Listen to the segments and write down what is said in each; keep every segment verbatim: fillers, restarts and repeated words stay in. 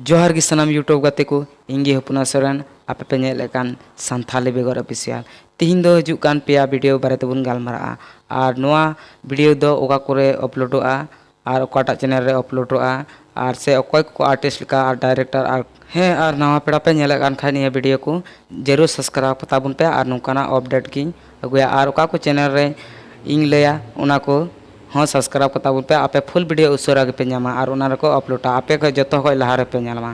ᱡᱚᱦᱟᱨ ᱜᱮ ᱥᱟᱱᱟᱢ YouTube ᱜᱟᱛᱮ ᱠᱚ, ᱤᱧ ᱜᱮ ᱦᱚᱯᱚᱱᱟ ᱥᱚᱨᱮᱱ, ᱟᱯᱮ ᱯᱮ ᱧᱮᱞᱮᱫ ᱠᱟᱱ ᱥᱟᱱᱛᱷᱟᱞᱤ ᱵᱮᱜᱚᱨ ᱚᱯᱷᱤᱥᱤᱭᱟᱞ᱾ ᱛᱤᱦᱤᱧ ᱫᱚ ᱦᱤᱡᱩᱜ ᱠᱟᱱ ᱯᱮᱭᱟ ᱵᱷᱤᱰᱤᱭᱳ ᱵᱟᱨᱮ ᱛᱮᱵᱚᱱ ᱜᱟᱞᱢᱟᱨᱟᱜᱼᱟ᱾ ᱟᱨ ᱱᱚᱣᱟ ᱵᱷᱤᱰᱤᱭᱳ ᱫᱚ ᱚᱠᱟ ᱠᱚᱨᱮ ᱟᱯᱞᱳᱰᱚᱜᱼᱟ ᱟᱨ ᱚᱠᱟᱴᱟᱜ ᱪᱮᱱᱮᱞ ᱨᱮ ᱟᱯᱞᱳᱰᱚᱜᱼᱟ, ᱟᱨ ᱥᱮ ᱚᱠᱚᱭ ᱠᱚᱠᱚ ᱟᱨᱴᱤᱥᱴ ᱞᱮᱠᱟ ᱟᱨ ᱰᱟᱭᱨᱮᱠᱴᱚᱨ, ᱟᱨ ᱦᱮᱸ, ᱟᱨ ᱱᱟᱣᱟ ᱯᱮᱲᱟ ᱯᱮ ᱧᱮᱞᱮᱫ ᱠᱟᱱ ᱠᱷᱟᱱ ᱱᱤᱭᱟᱹ ᱵᱷᱤᱰᱤᱭᱳ ᱠᱚ, ᱡᱟᱹᱨᱩᱲ ᱥᱟᱵᱥᱠᱨᱟᱭᱤᱵᱽ ᱠᱟᱛᱟ ᱵᱚᱱ ᱯᱮ, ᱟᱨ ᱱᱚᱝᱠᱟᱱᱟᱜ ᱟᱯᱰᱮᱴ ᱜᱤᱧ ᱟᱹᱜᱩᱭᱟ᱾ ᱟᱨ ᱚᱠᱟ ᱠᱚ ᱪᱮᱱᱮᱞ ᱨᱮ ᱤᱧ ᱞᱟᱹᱭᱟ, ᱚᱱᱟ ᱠᱚ ᱦᱚᱸ ᱥᱟᱵᱥᱠᱨᱟᱭᱤᱵᱽ ᱠᱟᱛᱟ ᱵᱚᱱ ᱯᱮ᱾ ᱟᱯᱮ ᱯᱷᱩᱞ ᱵᱷᱤᱰᱤᱭᱳ ᱩᱥᱟᱹᱨᱟ ᱜᱮᱯᱮ ᱧᱟᱢᱟ ᱟᱨ ᱚᱱᱟ ᱨᱮᱠᱚ ᱟᱯᱞᱳᱰᱟ, ᱟᱯᱮ ᱠᱷᱚᱡ ᱡᱚᱛᱚ ᱠᱷᱚᱡ ᱞᱟᱦᱟ ᱨᱮᱯᱮ ᱧᱟᱢᱟ᱾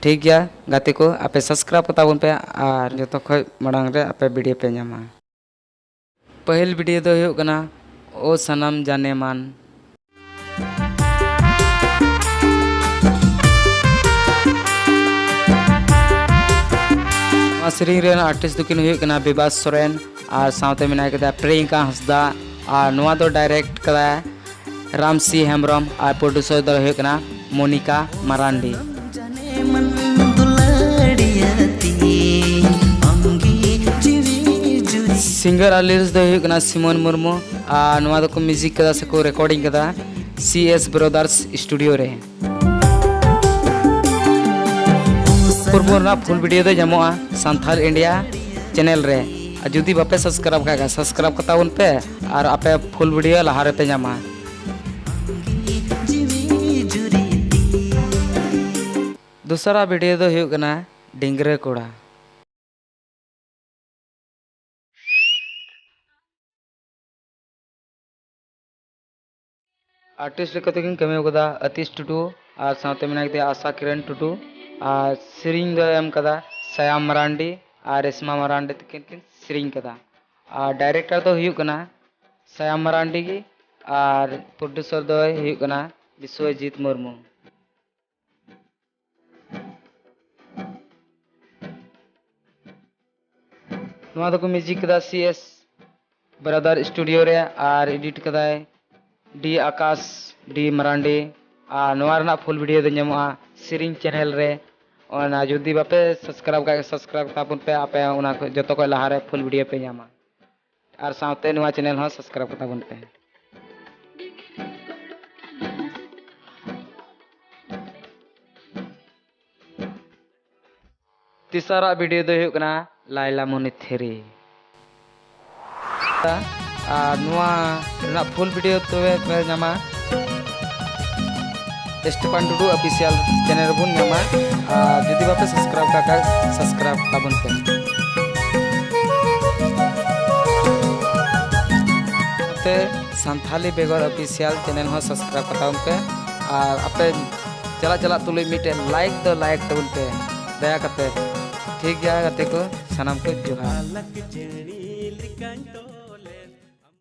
ᱴᱷᱤᱠ ᱜᱮᱭᱟ ᱜᱟᱛᱮ ᱠᱚ, ᱟᱯᱮ ᱥᱟᱵᱥᱠᱨᱟᱭᱤᱵᱽ ᱠᱟᱛᱟ ᱵᱚᱱ ᱯᱮ ᱟᱨ ᱡᱚᱛᱚ ᱠᱷᱚᱡ ᱢᱟᱲᱟᱝ ᱨᱮ ᱟᱯᱮ ᱵᱷᱤᱰᱤᱭᱳ ᱯᱮ ᱧᱟᱢᱟ᱾ ᱯᱟᱹᱦᱤᱞ ᱵᱷᱤᱰᱤᱭᱳ ᱫᱚ ᱦᱩᱭᱩᱜ ᱠᱟᱱᱟ ᱳ ᱥᱟᱱᱟᱢ ᱡᱟᱱᱮᱢᱟᱱ᱾ ᱱᱚᱣᱟ ᱥᱮᱨᱮᱧ ᱨᱮᱱ ᱟᱨᱴᱤᱥᱴ ᱫᱚᱠᱤᱱ ᱦᱩᱭᱩᱜ ᱠᱟᱱᱟ ᱵᱤᱵᱟᱥ ᱥᱚᱨᱮᱱ ᱟᱨ ᱥᱟᱶᱛᱮ ᱢᱮᱱᱟᱭ ᱠᱟᱫᱮᱭᱟ ᱯᱨᱤᱭᱟᱝᱠᱟ ᱦᱟᱸᱥᱫᱟ, ᱟᱨ ᱱᱚᱣᱟ ᱫᱚ ᱰᱟᱭᱨᱮᱠᱴ ᱠᱟᱫᱟᱭ ᱨᱟᱢᱥᱤ ᱦᱮᱢᱵᱨᱚᱢ ᱟᱨ ᱯᱨᱚᱰᱭᱩᱥᱟᱨ ᱫᱚ ᱦᱩᱭᱩᱜ ᱠᱟᱱᱟ ᱢᱚᱱᱤᱠᱟ ᱢᱟᱨᱟᱱᱰᱤ᱾ ᱥᱤᱝᱜᱟᱨ ᱟᱨ ᱞᱤᱨᱤᱠᱥ ᱫᱚ ᱦᱩᱭᱩᱜ ᱠᱟᱱᱟ ᱥᱤᱢᱚᱱ ᱢᱩᱨᱢᱩ, ᱟᱨ ᱱᱚᱣᱟ ᱫᱚᱠᱚ ᱢᱤᱣᱡᱤᱠ ᱠᱟᱫᱟ ᱥᱮᱠᱚ ᱨᱮᱠᱚᱨᱰᱤᱝ ᱠᱟᱫᱟ ᱥᱤ ᱮᱥ ᱵᱨᱟᱫᱟᱨᱥ ᱥᱴᱩᱰᱤᱭᱳ ᱨᱮ᱾ ᱯᱩᱨᱵᱚ ᱨᱮᱱᱟᱜ ᱯᱷᱩᱞ ᱵᱷᱤᱰᱤᱭᱳ ᱫᱚ ᱧᱟᱢᱚᱜᱼᱟ ᱥᱟᱱᱛᱷᱟᱞ ᱤᱱᱰᱤᱭᱟ ᱪᱮᱱᱮᱞ ᱨᱮ᱾ ᱟᱨ ᱡᱩᱫᱤ ᱵᱟᱯᱮ ᱥᱟᱵᱥᱠᱨᱟᱭᱤᱵᱽ ᱠᱟᱜ ᱠᱷᱟᱱ, ᱥᱟᱵᱥᱠᱨᱟᱭᱤᱵᱽ ᱠᱟᱛᱟ ᱵᱚᱱ ᱯᱮ ᱟᱨ ᱟᱯᱮ ᱯᱷᱩᱞ ᱵᱷᱤᱰᱤᱭᱳ ᱞᱟᱦᱟ ᱨᱮᱯᱮ ᱧᱟᱢᱟ᱾ ᱫᱚᱥᱟᱨᱟ ᱵᱷᱤᱰᱤᱭᱳ ᱫᱚ ᱦᱩᱭᱩᱜ ᱠᱟᱱᱟ ᱰᱤᱝᱜᱽᱨᱟᱹ ᱠᱚᱲᱟ᱾ ᱟᱨᱴᱤᱥᱴ ᱞᱮᱠᱟᱛᱮ ᱠᱤᱱ ᱠᱟᱹᱢᱤ ᱠᱟᱫᱟ ᱟᱛᱤᱥ ᱴᱩᱰᱩ, ᱟᱨ ᱥᱟᱶᱛᱮ ᱢᱮᱱᱟᱭ ᱠᱟᱫᱮᱭᱟ ᱟᱥᱟ ᱠᱤᱨᱚᱱ ᱴᱩᱰᱩ, ᱟᱨ ᱥᱮᱨᱮᱧ ᱫᱚᱭ ᱮᱢ ᱠᱟᱫᱟ ᱥᱟᱭᱟᱢ ᱢᱟᱨᱟᱱᱰᱤ ᱟᱨ ᱨᱮᱥᱢᱟ ᱢᱟᱨᱟᱱᱰᱤ ᱛᱟᱹᱠᱤᱱ ᱠᱤᱱ ᱥᱮᱨᱮᱧ ᱠᱟᱫᱟ᱾ ᱟᱨ ᱰᱟᱭᱨᱮᱠᱴᱚᱨ ᱫᱚ ᱦᱩᱭᱩᱜ ᱠᱟᱱᱟ ᱥᱟᱭᱟᱢ ᱢᱟᱨᱟᱱᱰᱤ ᱜᱮ, ᱟᱨ ᱯᱨᱚᱰᱭᱩᱥᱟᱨ ᱫᱚᱭ ᱦᱩᱭᱩᱜ ᱠᱟᱱᱟ ᱵᱤᱥᱣᱚᱡᱤᱛ ᱢᱩᱨᱢᱩ᱾ ᱱᱚᱣᱟ ᱫᱚᱠᱚ ᱢᱤᱣᱡᱤᱠ ᱠᱟᱫᱟ ᱥᱤ ᱮᱥ ᱵᱨᱟᱫᱟᱨ ᱥᱴᱩᱰᱤᱭᱳ ᱨᱮ, ᱟᱨ ᱮᱰᱤᱴ ᱠᱟᱫᱟᱭ ᱰᱤ ᱟᱠᱟᱥ ᱰᱤ ᱢᱟᱨᱟᱱᱰᱤ᱾ ᱟᱨ ᱱᱚᱣᱟ ᱨᱮᱱᱟᱜ ᱯᱷᱩᱞ ᱵᱷᱤᱰᱤᱭᱳ ᱫᱚ ᱧᱟᱢᱚᱜᱼᱟ ᱥᱮᱨᱮᱧ ᱪᱮᱱᱮᱞ ᱨᱮ᱾ ᱚᱱᱟ ᱡᱩᱫᱤ ᱵᱟᱯᱮ ᱥᱟᱵᱥᱠᱨᱟᱭᱤᱵᱽ ᱠᱟᱜ ᱠᱷᱟᱱ, ᱥᱟᱵᱥᱠᱨᱟᱭᱤᱵᱽ ᱛᱟᱵᱚᱱ ᱯᱮ, ᱟᱯᱮ ᱚᱱᱟ ᱠᱷᱚᱡ ᱡᱚᱛᱚ ᱠᱷᱚᱡ ᱞᱟᱦᱟ ᱨᱮ ᱯᱷᱩᱞ ᱵᱷᱤᱰᱤᱭᱳ ᱯᱮ ᱧᱟᱢᱟ᱾ ᱟᱨ ᱥᱟᱶᱛᱮ ᱱᱚᱣᱟ ᱪᱮᱱᱮᱞ ᱦᱚᱸ ᱥᱟᱵᱥᱠᱨᱟᱭᱤᱵᱽ ᱠᱟᱛᱟ ᱵᱚᱱ ᱯᱮ᱾ ᱛᱮᱥᱟᱨᱟᱜ ᱵᱷᱤᱰᱤᱭᱳ ᱫᱚ ᱦᱩᱭᱩᱜ ᱠᱟᱱᱟ ᱞᱟᱭᱞᱟ ᱢᱚᱱᱤ ᱛᱷᱨᱤ᱾ ᱟᱨ ᱱᱚᱣᱟ ᱨᱮᱱᱟᱜ ᱯᱷᱩᱞ ᱵᱷᱤᱰᱤᱭᱳ ᱛᱚᱵᱮ ᱯᱮ ᱧᱟᱢᱟ ᱥᱴᱤᱯᱷᱟᱱ ᱴᱩᱰᱩ ᱚᱯᱷᱤᱥᱤᱭᱟᱞ ᱪᱮᱱᱮᱞ ᱨᱮᱵᱚᱱ ᱧᱟᱢᱟ᱾ ᱟᱨ ᱡᱩᱫᱤ ᱵᱟᱯᱮ ᱥᱟᱵᱥᱠᱨᱟᱭᱤᱵ ᱠᱟᱜ ᱠᱷᱟᱡ, ᱥᱟᱵᱥᱠᱨᱟᱭᱤᱵ ᱛᱟᱵᱚᱱ ᱯᱮ᱾ ᱱᱚᱛᱮ ᱥᱟᱱᱛᱷᱟᱞᱤ ᱵᱮᱜᱚᱨ ᱚᱯᱷᱤᱥᱤᱭᱟᱞ ᱪᱮᱱᱮᱞ ᱦᱚᱸ ᱥᱟᱵᱥᱠᱨᱟᱭᱤᱵ ᱠᱟᱛᱟᱵᱚᱱ ᱯᱮ᱾ ᱟᱨ ᱟᱯᱮ ᱪᱟᱞᱟᱜ ᱪᱟᱞᱟᱜ ᱛᱩᱞᱩᱡ ᱢᱤᱫᱴᱮᱱ ᱞᱟᱭᱤᱠ ᱫᱚ ᱞᱟᱭᱤᱠ ᱛᱟᱵᱚᱱ ᱯᱮ, ᱫᱟᱭᱟ ᱠᱟᱛᱮ᱾ ᱴᱷᱤᱠ ᱜᱮᱭᱟ ᱜᱟᱛᱮ ᱠᱚ, ᱥᱟᱱᱟᱢ ᱠᱚ ᱡᱚᱦᱟᱨ᱾